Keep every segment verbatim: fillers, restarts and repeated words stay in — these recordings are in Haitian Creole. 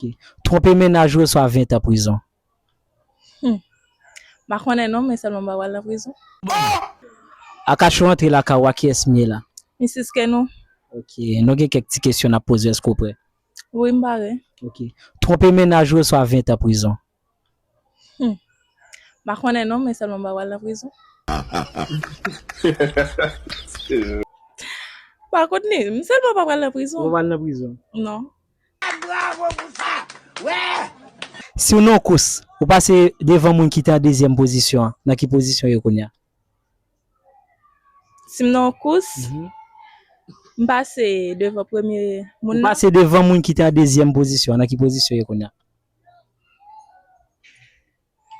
Ok. Twonpe mennaj ou oswa ven tan prizon? Hmm. M pa konnen non, men sèlman m pa pral nan prizon. Akachou antre lakay ou a, kiyès m ye la? Missis Kenou. Ok, nou gen kèk ti kesyon n ap poze, èske w prè? Wi, m pare. Ok. Twonpe mennaj ou oswa ven tan prizon? Hmm. M pa konnen non, men sèlman m pa pral nan prizon. M pa konnen, m sèlman pa pral nan prizon. Ou pa pral nan prizon? Non. Si w nan yon kous, ou pase devan moun ki te an dezyèm pozisyon an, nan ki pozisyon w ye kounye a? Si m nan yon kous, mhm, m pase devan premye moun nan. Ou pase devan moun ki te an dezyèm pozisyon an, nan ki pozisyon w ye kounye a?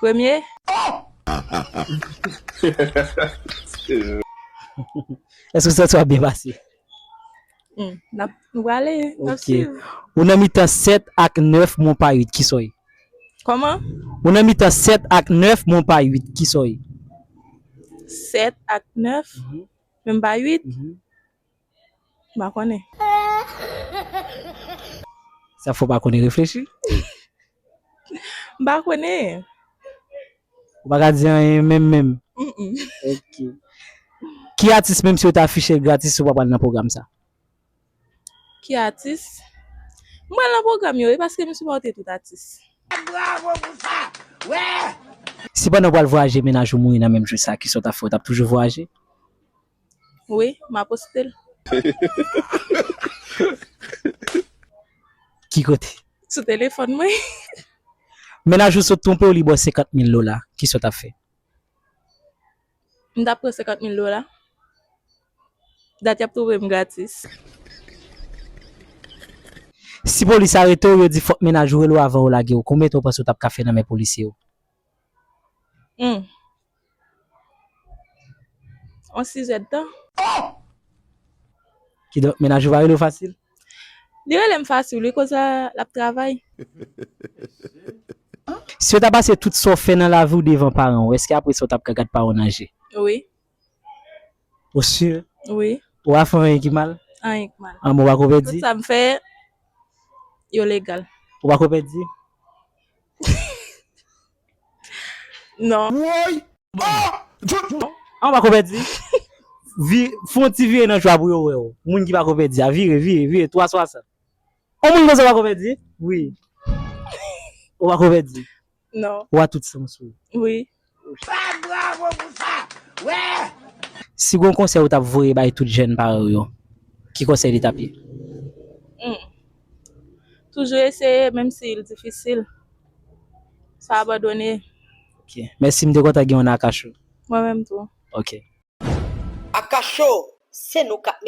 Premye. Èske w santi w ap byen pase? Hmm, n ap, nou prale, n ap swiv. Ok. Ou nan mitan sèt ak nèf, men w pa uit, kisa w ye? Kòman? Ou nan mitan sèt ak nèf, men w pa uit, kisa w ye? Sèt ak nèf, mhm, men m pa uit? Mhm. M pa konnen. Sa fò w pa konnen, reflechi. M pa konnen. Ou pa ka di anyen menm menm. Mm-mm. Ok. Ki atis, menm si yo ta afiche l gratis, ou pa pral nan pwogram sa? Ki atis? M pral nan pwogram yo wi, paske m sipòte tout atis. Si pandan w pral vwayaje, mennaj ou mouri nan menm jou sa, kisa w t ap fè? Ou t ap toujou vwayaje? Wi, m a poste l. Ki kote? Sou telefòn mwen. Mennaj ou sot twonpe w, li ba w senkant mil dola. Kisa w t ap fè? M t ap pran senkant mil dola. Dat y ap twouve m gratis. Si polis arete w, yo di fòk mennaj ou rele w avan yo lage w, konbyen tan w panse w t ap ka fè nan men polisye yo? Hmm. On sizèdtan. Kidonk, mennaj ou pa rele w fasil? Li rele m fasil, wi, koz l ap travay. Si w ta pase tout sa w fè nan lavi w devan paran w, èske apre sa w t ap ka gad paran w nan je? Wi. Ou si? Wi. Ou pa fè anyen ki mal? Anyen ki mal. An, ou pa ko pèdi? Tout sa m fè, yo legal. Ou pa ko pèdi? Non. Woy! Ah! An, ou pa ko pèdi? Vi-, fè yon ti vire nan jwa pou yo wè w. Moun ki pa ko pèdi a, vire, vire, vire, twa swasant. On moun konsa ou pa ko pèdi? Wi. Ou pa ko pèdi? Non. Ou a tout sans ou. Wi. Bat bravo pou sa! Wè! Si gon konsèy ou t ap voye bay tout jèn parèy ou yo, ki konsèy li t ap ye? Hmm. Toujou eseye, menm si l difisil. Pa abandone. Ok. Mèsi, m te kontan gen w nan Akachou. Mwen menm tou. Ok. Akachou, se nou k ap